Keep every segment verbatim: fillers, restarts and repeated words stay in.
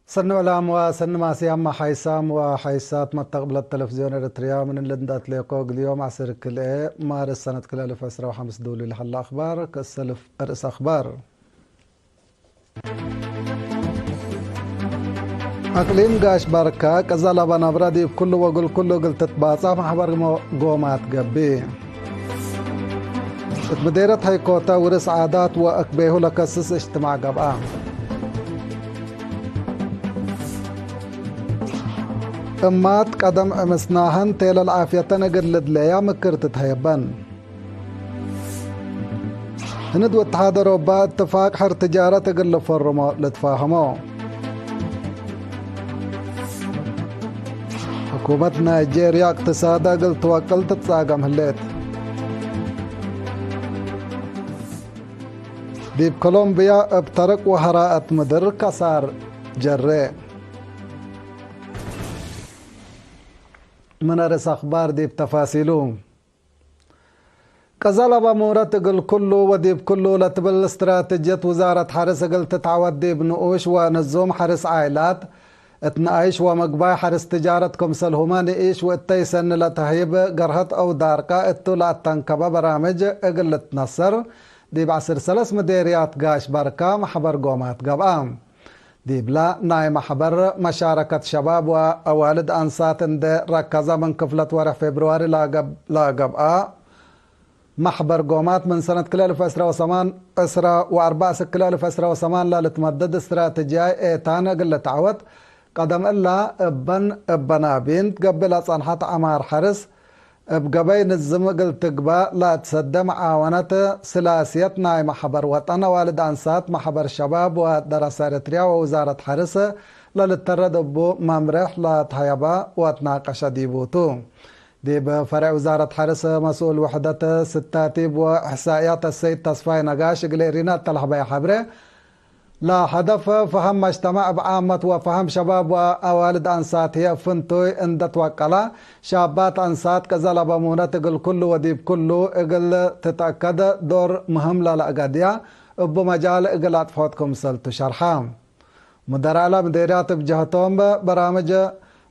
ሰኒ ዕላም ወሰኒ ማስያም ሓይሳም ወሓይሳት መተቅብለት ተለፍዝዮን ኤረትርያ ምን እሊ እንደ አትሌኮ እግል ዮም ዐስር ክልኤ ማርስ ሰነት ክልኤ አልፍ ዕስራ ወሐምስ ዱሊ ለሀለ አክባር። ክእሰ እልፍ እርስ አክባር። አቅሊም ጋሽ ባርካ ቀዘ ለበ ነብረ ዲብ ኩሉ ወእግል ኩሉ እግል ትትባጻሕ ማሕበር ጎማት ገብእ። እት ምዴርየት ሀይኮተ ውርስ ዓዳት ወአክቤሁ ለከስስ እጅትማዕ ገብአ። እማት ቀደም እምስናሀን ቴለል ዓፍየተን እግል ልድለያ ምክር ትትሀየበን። ህንድ ወተሓደሮ እባ እትፋቅ ሕር ትጃረት እግል ልፈርሞ ልትፋህሞ። ሕኩመት ናይጄርያ እቅትሳዳ እግል ትወቅል ትትጻገም ህሌት። ዲብ ኮሎምብያ እብ ተረቅ ወሀራአት ምድር ከሳር ጀሬ። ምን አርእስ አክባር ዲብ ተፋሲሉ። ቀዘ ለበ ሙረት እግል ኩሉ ወዲብ ኩሉ ለትብል እስትራተጅየት ውዛረት ሐርስ እግል ትትዐወት ዲብ ንኡሽ ወንዙም ሐርስ ዓይላት እት ነኣይሽ ወመግባይ ሐርስ ትጃረት ክምሰልሁመ ንኢሽ ወእተይ ሰኒ ለተህይብ ገርሀት አው ዳርቀ እቱ ለአተንከበ በራምጅ እግል ልትነሰር ዲብ ዐስር ሰለስ ምዴርያት ጋሽ ባርካ መሕበር ጎማት ገብአ። ዲብለ ናይ መሕበር መሻረከት ሸባብ ወአዋልድ አንሳት እንዴ ረከዘ ምን ክፍለት ወርሕ ፌብርዋሪ ለገብ-፣ ለገብአ መሕበር ጎማት ምን ሰነት ክልኤ አልፍ ዕስራ ወሰማን፣ ዕስራ ወአርበዕ እስክ ክልኤ አልፍ ዕስራ ወሰማን ለልትመደድ እስትራተጅያይ ኤታን እግል ልትዐወት፣ ቀደም እለ እበን እበ ናቢን ትገብእ ለጸንሐት ዐማር ሐርስ፣ እብ ገበይ ንዝም እግል ትግበእ ለአትሰደ መዓወነት ስላስየት ናይ መሕበር ወጠን አዋልድ አንሳት፣ መሕበር ሸባብ ወደረሰ ኤረትርያ ወውዛረት ሐርስ ለልተረድ እቡ መምሬሕ ለትሀየበ ወትናቀሸ ዲቡ ቱ። ዲብ ፈሬዕ ውዛረት ሐርስ መስኡል ውሕደት ስታቲብ ወእሕሳእያት አሰይድ ተስፋይ ነጋሽ እግል ኤሪና እተ ለሀበየ ሐብሬ፣ ለሀደፍ ፈሀም መጅተመዕ እብ ዓመት ወፈሀም ሸባብ ወአዋልድ አንሳት ህዬ ፍንቱይ እንዴ ትወቀለ፣ ሻባት አንሳት ቀዘ ለበ ሙነት እግል ኩሉ ወዲብ ኩሉ እግል ትትአከድ ዶር ምህም ለለአገድያ እቡ መጃል እግል አጥፍዖት ክምሰል ቱ ሸርሐ። ሙደራእለ ምዴርያት እብ ጀህቶም፣ በራምጅ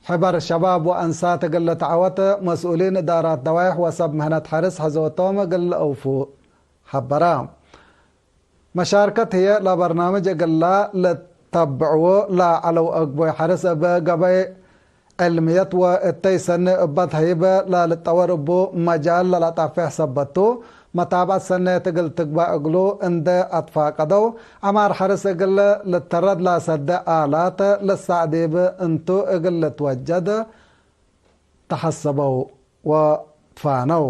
ሕበር ሸባብ ወአንሳት እግል ልትዐወት መስኡሊን እዳራት ደዋይሕ ወሰብ ምህነት ሐርስ ሐዞቶም እግል ለአውፉ ሐበረ። መሻርከት ህዬ ለበርናምጅ እግላ ልተብዕዉ ለዐለው አግቦይ ሐርስ እብ ገበይ ዕልምየት ወእተይ ሰኒ እበ ተህይብ ለልጠወር እቡ መጃል ለለጣፌሕ ሰበት ቱ፣ መታብዐት ሰኔት እግል ትግባእ እግሉ እንዴ አትፋቀደው፣ ዐማር ሐርስ እግል ልተረድ ለሰደ አላት ልሳዕ ዲብ እንቱ እግል ልትወጀድ ተሐሰበው ወትፋነው።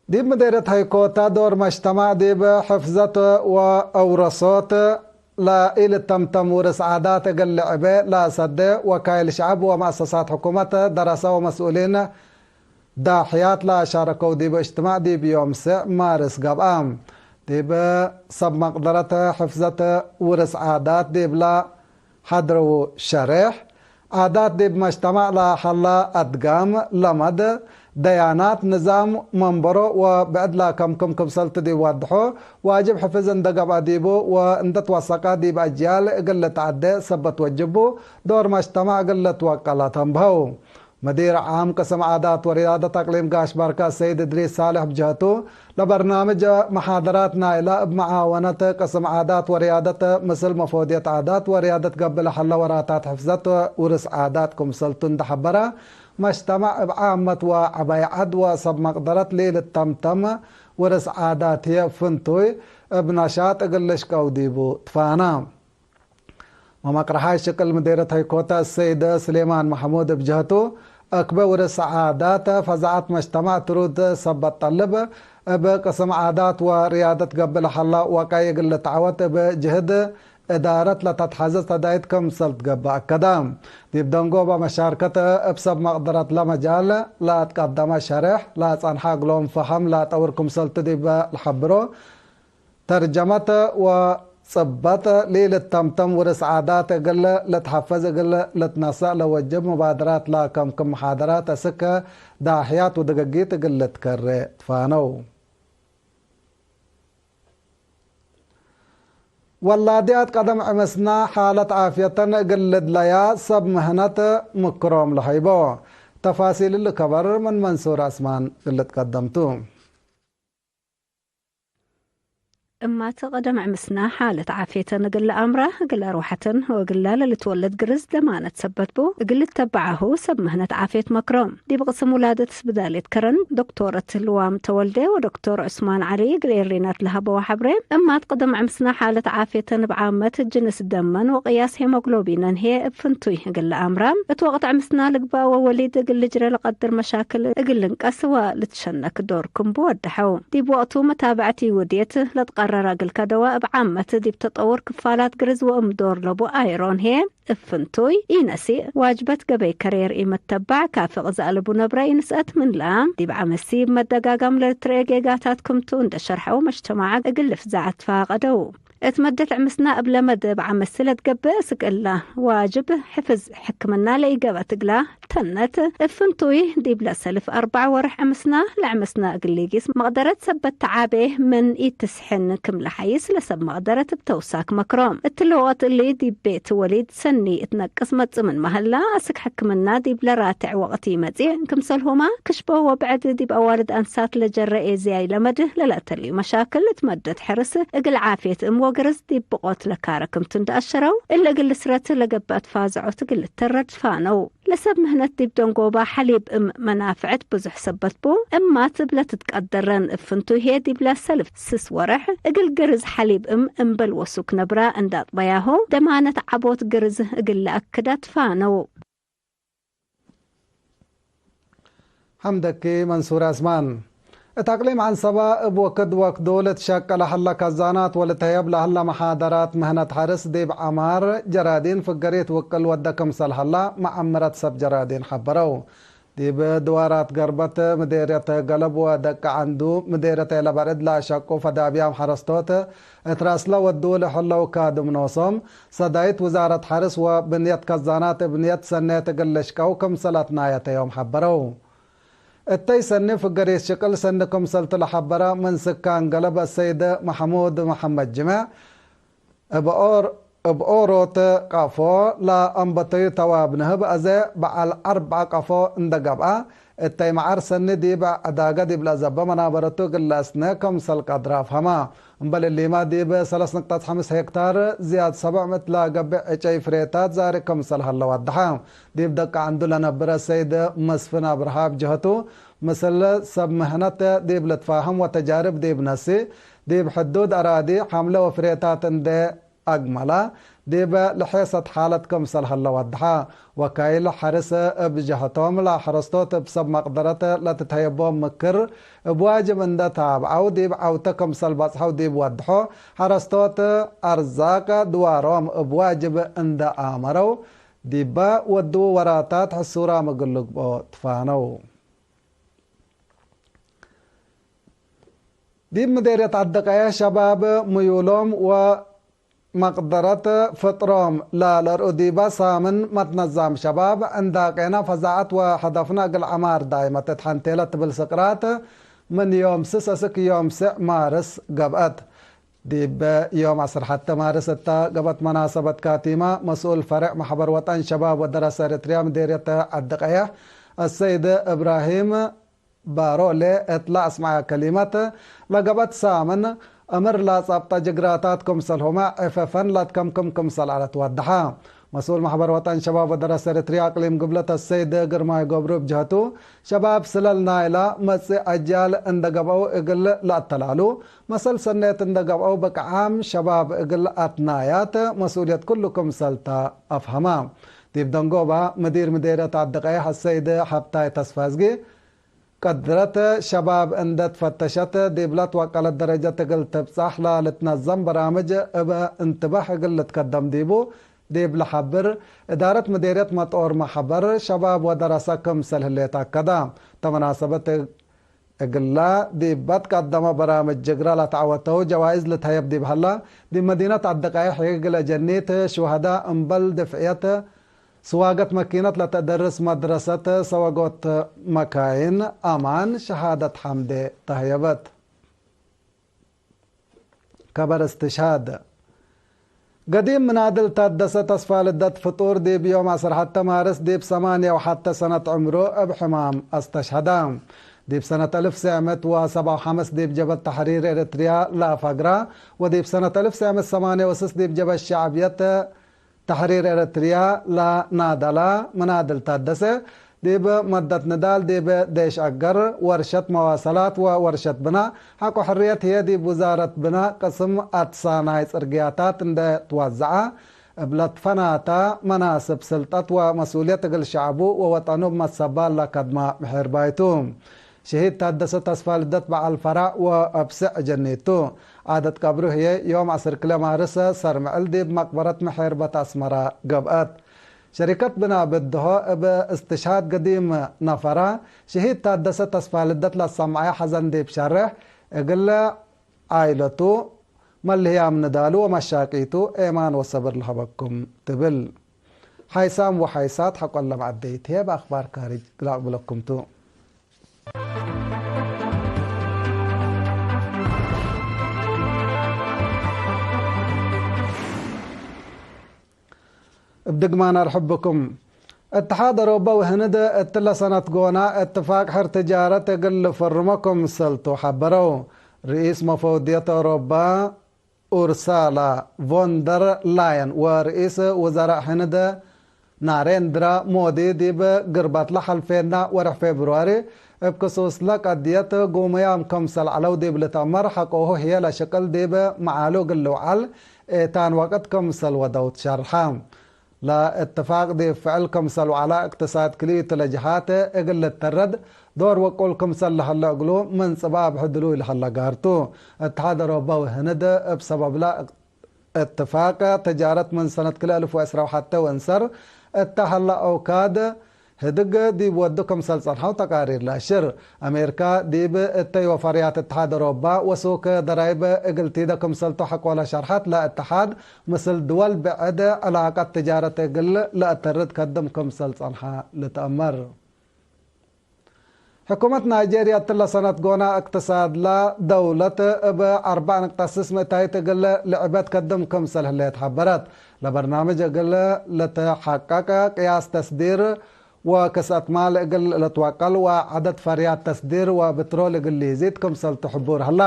ዲብ ምዴርየት ሀይኮተ ዶር መጅተማዕ ዲብ ሕፍዘት ወአውረሶት ለኢልተምተም ውርስ ዓዳት እግል ልዕቤ ለሰዴ ወካይል ሸዐብ ወመአሰሳት ሕኩመት ደረሰ ወመስኡሊን ዳሕያት ለአሻረከው ዲብ እጅትማዕ ዲብ ዮም ስዕ ማርስ ገብአ። ዲብ ሰብ መቅደረት ሕፍዘት ውርስ ዓዳት ዲብለ ሐድረው ሸሬሕ፣ ዓዳት ዲብ መጅተማዕ ለሀላ አድጋም፣ ለመድ፣ ደያናት፣ ንዛም፣ መንበሮ ወብዕድ ለከምክም ክምሰልቱ ዲብ ወድሖ፣ ዋጅብ ሕፍዝ እንደ ገብአ ዲቡ ወእንደ ትወሰቀ ዲብ አጅያል እግል ልትዐዴ ሰበት ወጅቡ፣ ዶር መጅተማዕ እግል ልትወቀለ ተንብሀው። መዲር ዓም ቅስም ዓዳት ወርያደት አቅሊም ጋሽ ባርካ ሰይድ እድሪስ ሳልሕ ብጀህቱ፣ ለበርናምጅ መሓደራት ናይለ እብ መዓወነት ቅስም ዓዳት ወርያደት ምስል መፎድየት ዓዳት ወርያደት ገብእ ለሀለ ወራታት ሕፍዘት ውርስ ዓዳት ክምሰልቱ እንዴ ሐበረ፣ መጅተመዕ እብ ዓመት ወዐባይ ዐድ ወሰብ መቅደረት ለኢልተምተም ውርስ ዓዳት ህዬ ፍንቱይ እብ ነሻጥ እግል ልሽቀው ዲቡ ትፋነ። መመቅረሓይ ሽቅል ምዴርየት ሀይኮተ አሰይድ ስሌማን መሐሙድ እብ ጀህቱ፣ አክበ ውርስ ዓዳት ፈዛዐት መጅተማዕ ትሩድ ሰበት ጠልብ፣ እብ ቅስም ዓዳት ወርያደት ገብእ ለሀለ ወቀይ እግል ልትዐወት እብ ጅህድ እዳረት ለተትሐዘዝ ተዳይት ክምሰል ትገብእ አከደ። ዲብ ደንጎበ መሻርከት እብ ሰብ መቅደረት ለመጃል ለአትቀደመ ሸሬሕ ለጸንሐ እግሎም ፈሀም ለአጠውር ክምሰልቱ ዲብ ለሐብሮ፣ ተርጀመት ወጽበጥ ለኢልተምተም ውርስ ዓዳት እግል ልትሐፈዝ እግል ልትነሰእ ለወጅብ ሙባደራት ለከምክም መሓደራት አስክ ዳሕያት ወደገጊት እግል ልትከሬ ትፋነው። ወላድያት ቀደም ዕምስና ሓለት ዓፍየተን እግል ልድለያ ሰብ ምህነት ምክሮም ለሀይቦ። ተፋሲል እሊ ከበር ምን መንሱር አስማን እሊ ትቀደም ቱ። እማት ቀደም ዕምስና ሓለት ዓፍየተን እግል ለአምራ፣ እግል አርወሐተን ወእግላ ለልትወለድ ግርዝ ደማነት ሰበት ቡ። እግል ልተበዓሁ ሰብ ምህነት ዓፍየት መክሮም። ዲብ ቅስም ውላደት ስብዳልየት ከረን ዶክቶር እትልዋም ተወልደ ወዶክቶር ዑስማን ዐሊ እግል ኤሪናት ለሀበወ ሐብሬ፣ እማት ቅደም ዕምስና ሓለት ዓፍየተን እብ ዓመት ጅንስ ደመን ወቅያስ ሄሞግሎቢነን ህዬ እብ ፍንቱይ እግል ለአምራ፣ እት ወቅት ዕምስና ልግባእ ወወሊድ እግል ልጅረ ለቀድር መሻክል እግል ልንቀስ ወልትሸነክ ዶር ክም ቡ ወደሐው። ዲብ ወቅቱ መታብዐት ኢውድየት ለትቀረረ እግል ከደወ እብ ዓመት ዲብ ተጠውር ክፋላት ግርዝ ወእም ዶር ለቡ አይሮን ህዬ እብ ፍንቱይ ኢነሲእ ዋጅበት ገበይ ከሬር ኢመተባዕ ካፊ ቅዛእ ለቡ ነብረ ኢንስአት ምንላ፣ ዲብ ዐመሲ እብ መደጋጋም ለልትረኤ ጌጋታት ክምቱ እንደ ሸርሐው መጅተማዕ እግል ልፍዛዕ ትፋቀደው። እት መደት ዕምስና እብለ መደብ ዐመሲ ለትገብእ ስቅላ ዋጅብ ሕፍዝ ሕክምና ለኢገብአት እግላ ተነት። እብ ፍንቱይ ዲብለ ሰልፍ አርበዕ ወርሕ ዕምስና ለዕምስና እግል ሊጊስ መቅደረት ሰበት ተዓቤ ምን ኢትስሕን ክም ለሐይስ ለሰብ መቅደረት እብ ተውሳክ መክሮ። እትለ ወቅት እሊ ዲብ ቤት ወሊድ ሰኒ እትነቅስ መጽእ ምንመ ህላ፣ አስክ ሕክምና ዲብ ለራትዕ ወቅት ኢመጽእ። ክምሰልሁመ ክሽቦ ወብዕድ ዲብ አዋልድ አንሳት ለጀረ ኤዝያይ ለመድ ለለአተልዩ መሻክል እት መደት ሕርስ እግል ዓፍየት እም ወግርዝ ዲብ ብቆት ለካረ ክምቱ እንደ አሸረው፣ እሊ እግል ልስረት ለገብአት ፋዝዖት እግል ልተረድ ፋነው። ለሰብ ምህነት ዲብ ደንጎባ ሐሊብ እም መናፍዕት ብዙሕ ሰበት ቡ። እማት እብ ለትትቀደረን እብ ፍንቱይ ህዬ ዲብለ ሰልፍ ስስ ወርሕ እግል ግርዝ ሐሊብ እም እምበል ወሱክ ነብራ እንደ አጥበያሁ ደማነት ዐቦት ግርዝ እግል ለአክዳ ትፋነው። ሐምደኪ መንሱር አስማን። እት አቅሊም ዐንሰበ እብ ወክድ ወክዱ ልትሸቀለ ሀለ ከዛናት ወልትሀየብ ለሀለ መሓደራት ምህነት ሐርስ ዲብ ዐማር ጀራዲን ፍገሪት ውቅል ወደ ክምሰል ሀለ መዐምረት ሰብ ጀራዲን ሐበረው። ዲብ ድዋራት ገርበት ምዴርየት ገለብ ወደቀ ዐንዱ ምዴርየት ለበዕድ ለአሸቁ ፈዳብያም ሐረስቶት እት ራስለ ወዱ ለሐለው ካድም ኖሶም፣ ሰዳይት ውዛረት ሐርስ ወብንየት ከዛናት እብ ንየት ሰኔት እግል ልሽቀው ክምሰል አትናየተዮም ሐበረው። እተይ ሰኒ ፍገሪት ሽቅል ሰኒ ክምሰልቱ ለሐበረ ምን ስካን ገለብ አሰይድ መሐሙድ መሐመድ ጅመዕ፣ እብ ኦር-፣ እብ ኦሮት ቀፎ ለአንበተዩ ተዋብ ንህብ አዜ በዐል አርበዕ ቀፎ እንደ ገብአ፣ እተይ መዓር ሰኒ ዲብ ዕዳገ ዲብ ለአዘበ መናበረቱ እግል ለአስነ ክምሰል ቀድረ አፍሀመ። እምበል እሊመ፣ ዲብ ሰለስ ንቅጠት ሐምስ ሄክታር ዝያድ ሰብዕ ምእት ለገብእ ዕጨይ ፍሬታት ዛርእ ክምሰል ሀለ ወደሐ። ዲብ ደቀ ዐንዱ ለነብረ ሰይድ መስፍን አብርሃ እብ ጀህቱ፣ ምስል ሰብ ምህነት ዲብ ልትፋህም ወተጃርብ ዲብ ነሲ፣ ዲብ ሕዱድ አራዲ ሐምለ ወፍሬታት እንዴ አግመላ፣ ዲበ ለሔሰት ሓለት ክምሰል ሀለ ወድሐ። ወካይል ሐርስ እብ ጀሀቶም፣ ለሐረስቶት እብ ሰብ መቅደረት ለትትሀየቦም ምክር እብ ዋጅብ እንደ ታብዐው፣ ዲብ ዐውተ ክምሰል በጽሐው ዲብ ወድሖ፣ ሐረስቶት አርዛቅ ድዋሮም እብ ዋጅብ እንደ አመረው፣ ዲበ ወድዉ ወራታት ሕሱራም እግል ልግብኦ ትፋነው። ዲብ ምዴርየት ዐዲ ቀየሕ ሸባብ ምዩሎም ወመቅደረት ፍጥሮም ለለርኡ ዲበ ሳምን መትነዛም ሸባብ ዕንዳቄነ ፈዛዐት ወሀደፍነ እግል ዐማር ዳይመት እት ሐንቴለ ትብል ስቅራት ምን ዮም ስስ እስክ ዮም ስዕ ማርስ ገብአት። ዲብ ዮም ዐስር ሐተ ማርስ እተ ገብአት መናሰበት ካቲመ መስኡል ፈሬዕ መሕበር ወጠን ሸባብ ወደረሰ ኤረትርያ ምዴርየት ዐዲ ቀየሕ አሰይድ እብራሂም ባሮሌ እት ለአስመዐ ከሊመት፣ ለገብአት ሳምን እምር ለጸብጠ ጅግራታት ክምሰልሁመ ዕፈፈን ለትከምክም ክምሰል ዐለት ወደሐ። መስኡል መሕበር ወጠን ሸባብ ወደረሰ ኤረትርያ አቅሊም ግብለት አሰይድ ግርማይ ገብሩ እብ ጀህቱ፣ ሸባብ ስለል ናይላ መጽእ አጅያል እንደ ገብአው እግል ለአተላሉ፣ መሰል ሰኔት እንደ ገብአው ብቅዓም ሸባብ እግል አትናያት መስኡልየት ኩሉ ክምሰል ተ አፍሀመ። ዲብ ደንጎባ ምዲር ምዴርየት ዐዲ ቀየሕ አሰይድ ሐብታይ ተስፋዝጊ፣ ቀድረት ሸባብ እንደ ትፈተሸት፣ ዲብ ለትወቀለት ደረጀት እግል ትብጸሕ ለልትነዘም በራምጅ እበ እንትባህ እግል ልትከደም ዲቡ ዲብ ለሐብር፣ እዳረት ምዴርየት መጦር መሕበር ሸባብ ወደረሰ ክምሰል ህሌት አከደ። ተመናሰበት እግላ፣ ዲብ በትቀደመ በራምጅ ጅግረ ለተዐወተው ጀዋይዝ ልትሀየብ ዲብ ሀላ፣ ዲብ መዲነት ዐዲ ቀየሕ እግለ ጀኒት ሹሀዳ እምበል ድፍዕየት ስዋገት መኪነት ለተደርስ መድረሰት ሰወጎት መካይን አማን ሸሃደት ሐምዴ ተህየበት። ከበር እስትሽሃድ። ገዲም ምናድል ታደሰ ተስፋልደት ፍጡር ዲብ ዮም ዐስር ሐተ ማርስ ዲብ ሰማንየ ወሐተ ሰነት ዕምሩ እብ ሕማም አስተሽሀደ። ዲብ ሰነት አልፍ ትሰዕ ምእት ወሰብዓ ወሐምስ ዲብ ጀበት ተሕሪር ኤረትርያ ለፈግረ ወዲብ ሰነት አልፍ ትሰዕ ምእት ሰማንየ ወስስ ዲብ ጀበት ሸዕብየት ተሕሪር ኤረትርያ ለናደለ ምናድል ታደሰ፣ ዲብ መደት ንዳል ዲብ ዴሽ አገር፣ ወርሸት መዋሰላት ወወርሸት ብና ሐቆ ሕርየት ህዬ ዲብ ውዛረት ብና ቅስም አትሳናይ ጽርግያታት እንዴ ትወዘዐ፣ እብ ለትፈናተ መናስብ ስልጠት ወመስኡልየት እግል ሸዕቡ ወወጠኑ እብ መሰባል ለከድመ ምሒርባይ ቱ። ሸሂድ ታደሰ ተስፋልደት በዐል ፈራዕ ወአብስዕ ጀኒቱ። ዓደት ቀብሩ ህዬ ዮም ዐስር ክለ ማርስ ሰርምዕል ዲብ መቅበረት መሔርበት አስመረ ገብአት። ሸሪከት ብና ብድሆ እብ እስትሽሃድ ገዲም ነፈራ ሸሂድ ታደሰ ተስፋልደት ለሰምዐየ ሐዘን ዲብ ሸርሕ፣ እግል ዓኢለቱ፣ መልህያም ንዳሉ ወመሻቂቱ ኤማን ወሰብር ለሀበኩም ትብል። ሓይሳም ወሓይሳት ሐቆ ለመዐደይት ህዬ በአክባር ካርጅ ለአቅብለኩም ቱ። እብ ድግማን አርሕብኩም። እትሓድ አውሮበ ወህንድ እትለ ሰነት ጎና እትፋቅ ሕር ትጃረት እግል ልፈርሞ ክምሰልቱ ሐበረው። ርኢስ መፈውድየት አውሮበ ኡርሳላ ቮን ደር ላየን ወርኢስ ውዘራእ ህንድ ናሬንድራ ሞዲ ዲብ ግርባትለ ሐልፌና ወርሕ ፌብርዋሪ እብ ክሱስለ ቀድየት ጉምያም ክምሰል ዐለው ዲብ ልትአመር፣ ሐቆሁ ህዬ ለሽቅል ዲብ መዓሉ እግል ልውዓል ኤታን ወቅት ክምሰል ወደው ትሸርሐ። ለእትፋቅ ዲብ ፍዕል ክምሰል ወዐለ፣ እቅትሳድ ክልኢቱ ለጀሃት እግል ልተረድ ዶር ወቁል ክምሰል ለሀለ እግሉ ምን ጽባብ ሕድሉይ ለሀለ ጋር ቱ። እትሓድ አውሮበ ወህንድ እብ ሰበብለ እትፋቅ ትጃረት ምን ሰነት ክልኤ አልፍ ወዕስራ ወሐቴ ወእንሰር እተ ሀለ አውካድ ህድግ ዲብ ወዱ ክምሰል ጸንሐው ተቃሪር ለአሽር። አሜሪካ ዲብ እተይ ወፈርያት እትሓድ አውሮባ ወሱክ ደራይብ እግል ቲደ ክምሰልቱ ሐቆለ ሸርሐት፣ ለእትሓድ ምስል ድወል ብዕድ ዕላቀት ትጃረት እግል ለአተርድ ከድም ክምሰል ጸንሐ ልትአመር። ሕኩመት ናይጄርያ እትለ ሰነት ጎና እቅትሳድላ ደውለት እብ አርበዕ ንቅጠ ስስ ምእታይት እግል ልዕበት ከድም ክምሰል ህሌት ሐበረት። ለበርናምጅ እግል ልትሐቀቅ ቅያስ ተስዲር ወክስአት ማል እግል ልትወቀል ወዐደድ ፈርያት ተስዲር ወብትሮል እግል ሊዚድ ክምሰልቱ ሕቡር ሀላ።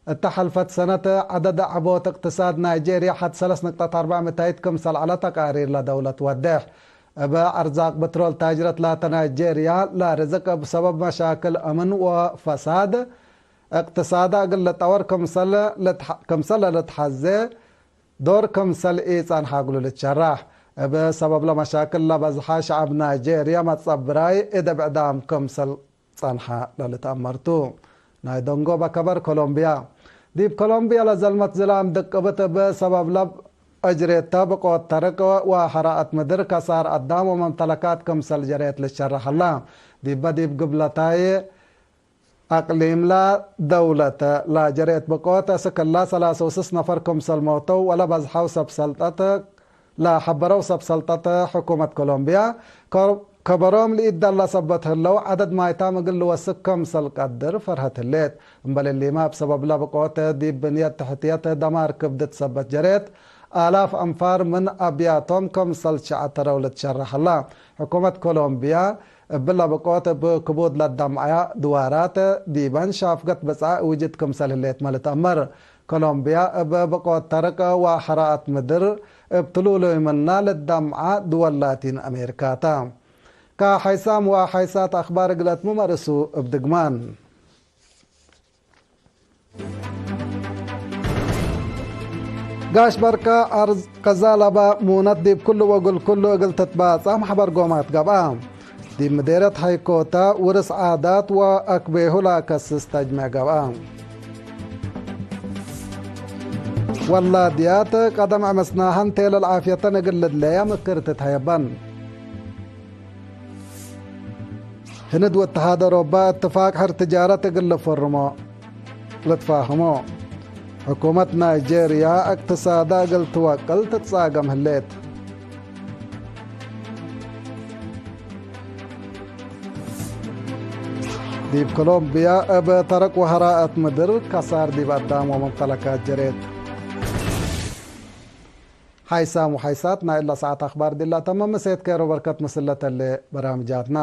እተ ሐልፈት ሰነት ዐደድ ዐቦት እቅትሳድ ናይጄርያ ሐድ ሰለስ ንቅጠት አርበዕ ምታይት ክምሰል ዐለ ተቃሪር ለደውለት ወዴሕ። እብ አርዛቅ ብትሮል ታጅረት ላተ ናይጄርያ ለርዝቅ እብ ሰበብ መሻክል አምን ወፈሳድ እቅትሳዳ እግል ልጠወር ክምሰል ልትሐ-፣ ክምሰል ለልትሐዜ ዶር ክምሰል ኢጸንሐ እግሉ ልትሸራሕ። እብ ሰበብ ለመሻክል ለበዝሐ ሸዐብ ናይጄርያ መጸብራይ እደ ብዕዳም ክምሰል ጸንሐ ለልትአመር ቱ። ናይ ደንጎበ ከበር ኮሎምብያ። ዲብ ኮሎምብያ ለዘልመት ዝላም ድቅብት እብ ሰበብ ለብ አጅሬተ ብቆት ተርቅ ወሐራአት ምድር ከሳር አዳም ወመምተለካት ክምሰል ጀሬት ልትሸረሕ ሀላ። ዲበ ዲብ ግብለታይ አቅሊምላ ደውለት ለጀሬት ብቆት እስክላ ሰላሳ ወስስ ነፈር ክምሰል ሞተው ወለበዝሐው ሰብ ሰልጠት ለሐበረው ሰብ ሰልጠት ሕኩመት ኮሎምብያ፣ ከ-፣ ከበሮም ለኢዳላ ሰበት ህለው ዐደድ ማይታም እግል ልወስክ ክምሰል ቀድር ፈርሀት ህሌት። እምበል እሊመ እብ ሰበብ ለብቆት ዲብ ብንየት ተሕትየት ደማር ክብድት ሰበት ጀሬት፣ አላፍ አንፋር ምን አብያቶም ክምሰል ሸዐተረው ልትሸረሕ ሀላ። ሕኩመት ኮሎምብያ እብለ ብቆት እብ ክቡድ ለደምዐያ ድዋራት ዲበን ሻፍገት ብጽዐ እውጅት ክምሰል ህሌትመ ልትአመር። ኮሎምብያ እብ ብቆት ተርቅ ወሐራአት ምድር እብ ትሉሉይ ምና ልደምዐ ድወል ላቲን አሜሪካ ተ። ከሐይሳም ወሐይሳት አክባር እግል አትምመ ርእሱ እብ ድግማን። ጋሽ በርከ አርዝ ከዛለበ ሙነት ዲብ ኩሉ ወእግል ኩሉ እግል ትትባጻም ሐበር ጎማት ገብአ። ዲብ ምዴርየት ሐይኮተ ውርስ ዓዳት ወአክቤሁ ለአከስስ ተጅመዕ ገብአ። ወላድያት ቀደም ዐመስናሀን ቴለል ዓፍየተን እግል ልድለያ ምክር ትትሀየበን። ህንድ ወእትሓድ አውሮባ እትፋቅ ሕር ትጃረት እግል ልፈርሞ ልትፋህሞ። ሕኩመት ናይጄርያ እቅትሳዳ እግል ትወቅል ትትጻገም ህሌት። ዲብ ኮሎምብያ እብ ተረቅ ወሐራአት ምድር ከሳር ዲብ አዳም ወመምተለካት ጀሬት። ሓይሳም ወሓይሳት ናይ እለ ሰዓት አክባር ዲላ ተመመ። ሴት ኬሮ በርከት ምስል ለተሌ በራምጃትና።